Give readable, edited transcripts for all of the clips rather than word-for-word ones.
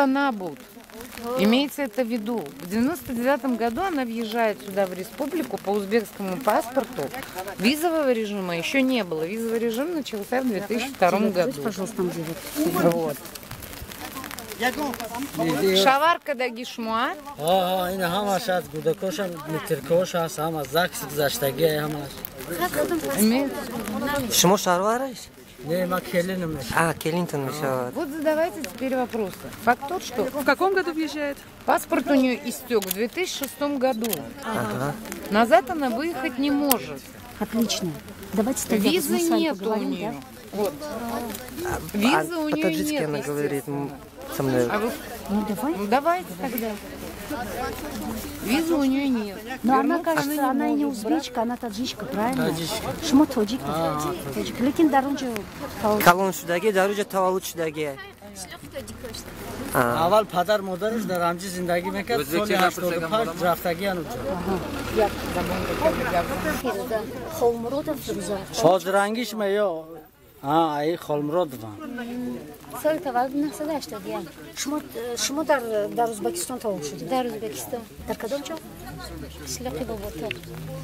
Набуд. Имеется это в виду. В 99 году она въезжает сюда, в республику, по узбекскому паспорту. Визового режима еще не было. Визовый режим начался в 2002 году. Пожалуйста, там где. Вот. Шавар кадаги шмуа? Ин ҳамаш аст, гудакошам, метрикош ҳаст, ҳама ЗАГС гузаштагӣ ҳамаш. Шумо шаҳрвараш? Не, ма келинам мешавад. А, келинтон мешавад. Вот задавайте теперь вопросы. Факт тот, что В каком году въезжает? Паспорт у нее истек в 2006 году. Назад она выехать не может. Отлично. Давайте тогда Визы мы с вами нет у поговорим, нее. Да? Вот. Визы у нее По-таджикски нет, она говорит естественно. со мной. А вы... Ну давай. Ну, давайте тогда. Визы у нее нет. Но она, Вернуться кажется, не она и не может. узбечка, она таджичка, правильно? Таджичка. Шумо тоҷик? Тоҷик. Лекин дар онҷо Калон шудагӣ, дар уҷа таваллуд шудагӣ. Аввал падар модараш дар ҳамҷи зиндагӣ мекард, соли 85 рафтагӣ ануҷо. Фирӯза. Холмуродов Фирӯза. Ҳозирангиш ма ё ай Холмуродова. Соли таваллуд 981. Шумо дар Узбекистон таваллуд шудед? Дар Узбекистон. Дар кадом ҷо? Қишлоқи Боботоқ.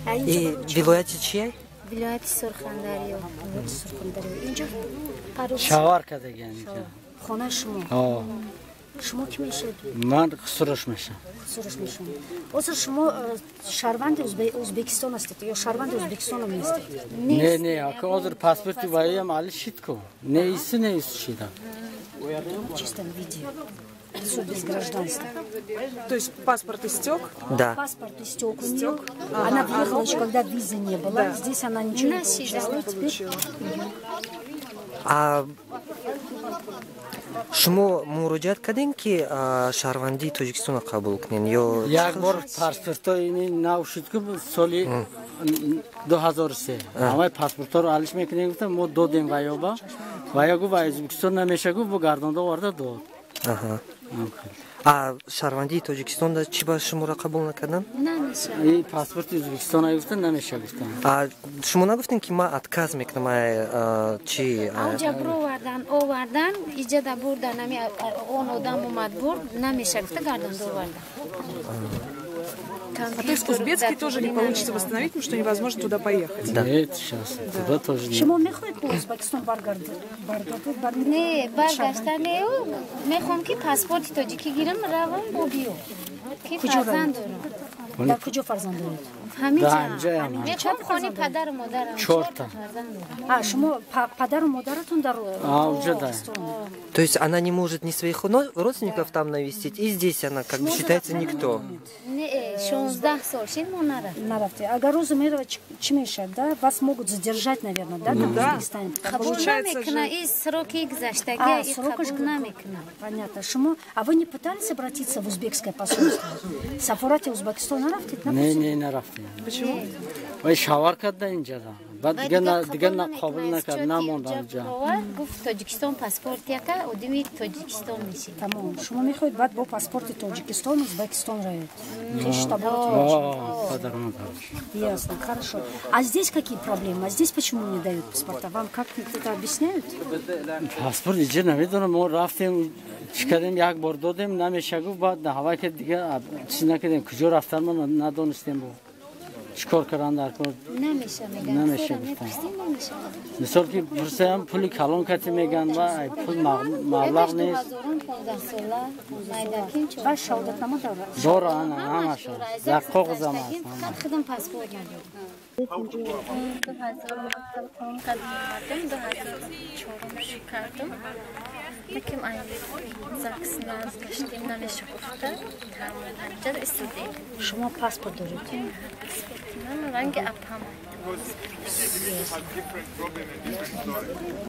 А инҷо И вилояти чие? Вилояти Сурхандарё. Вилояти Сурхандарё. Инҷо Арӯс. Шавар кардагӣ анҷо. Хонаи шумо. Ҳо. Шумо кӣ мешавед? Ман хусураш мешам. Хусураш мешавед. Ҳозир шумо шаҳрванди Узбекистон ҳастед ё шаҳрванди Узбекистонам нестед? Не, ака, ҳозир паспорти ваям али шид ку. Не иси, не иси шида. В чистом виде. Все без гражданства. То есть паспорт истек? Да. Паспорт истек у нее. Она въехала еще, когда визы не было. Здесь она ничего не получала. Теперь А шумо муроҷиат кардем, ки шаҳрвандии Тоҷикистонро қабул кунед ё? Як бор паспортҳои ини нав шуд ку соли 2003, ҳамаи паспортҳоро алиш мекунем гуфтам, мо додем ваёба, ваё гуфт, ва Ӯзбекистон намеша гуфт, бо гардонда оварда дод. А шаҳрвандии Тоҷикистонда чӣ ба шуморо қабул накардан? Намеша. И паспорти Ӯзбекистона гуфтан, намеша гуфтан. А шумо нагуфтем, ки ман отказ мекунам, чи? Авҷа бировардан, овардан, иҷада бурдан, ами он одам омад, бурд, намеша гуфта, гардонда овардан. А то есть узбекский тоже не получится восстановить, потому что невозможно туда поехать? Да. Нет, сейчас туда тоже нет. Шумо мехоҳед ба Узбекистон баргардед? Не, баргашта не, мехоҳам, ки паспорти тоҷикӣ гирам, равам, бо биё. Ки фарзанд дорам. Дар куҷо фарзанд доред? Ҳамиҷа. Ҳамиҷаям. Мехоҳам хони падару модарам. Чорта. Фарзанд дорам. А, шумо падару модаратон дар Уҷа да. То есть она не может ни своих родственников там навестить, и здесь она как бы считается никто. Не, 16 сол шид, мо нарафтем. Нарафте. Агар рӯзу мерава, чӣ мешавад, да? Вас могут задержать, наверное, да, там, в Узбекистане? Қабул Получается намекуна, же- и сроки гузаштагӣ, А, и срокаш қабул намекуна. Понятно. Шумо, а вы не пытались обратиться в узбекское посольство? Сафорати Узбекистон нарафтед? Не, не, нарафтем. Почему? Вай шавар карда инҷада, баъд дига на қабул накард, намонд анҷа. Гуфт, Тоҷикистон паспорт яка, одими Тоҷикистон меши. Тамом. Шумо мехоҳед баъд бо паспорти Тоҷикистон Узбекистон равед. Хеш таборат. Падару модараш. Ясно, хорошо. А здесь какие проблемы? А здесь почему не дают паспорта? Вам как это объясняют? Паспорт иҷа намедонам, мо рафтем, чӣ кардем, як бор додем, намеша гуфт, баъд ҳавай ки дига чиз накардем, куҷо рафтан мо надонистем, бо чӣ кор кардан дар кор. Намеша меган. Намеша гуфтан. Мепурсем, намеша. Мисол ки пурсаям, пули калон кати меган, ва ай пул маблағ нест. 2015 сола майдакин чор. Ваш шаҳодатнома дорад? Дора, ана ҳамаша дар коғазам аст ҳама. Фақат худам паспорт надорам. 2007 кардам, омадам, 2004 шу кардам. Лекин ай ЗАГС назгаштем, намеша гуфта, ҳамҷа истодем. Шумо паспорт доред? Паспорти ман ранги апам.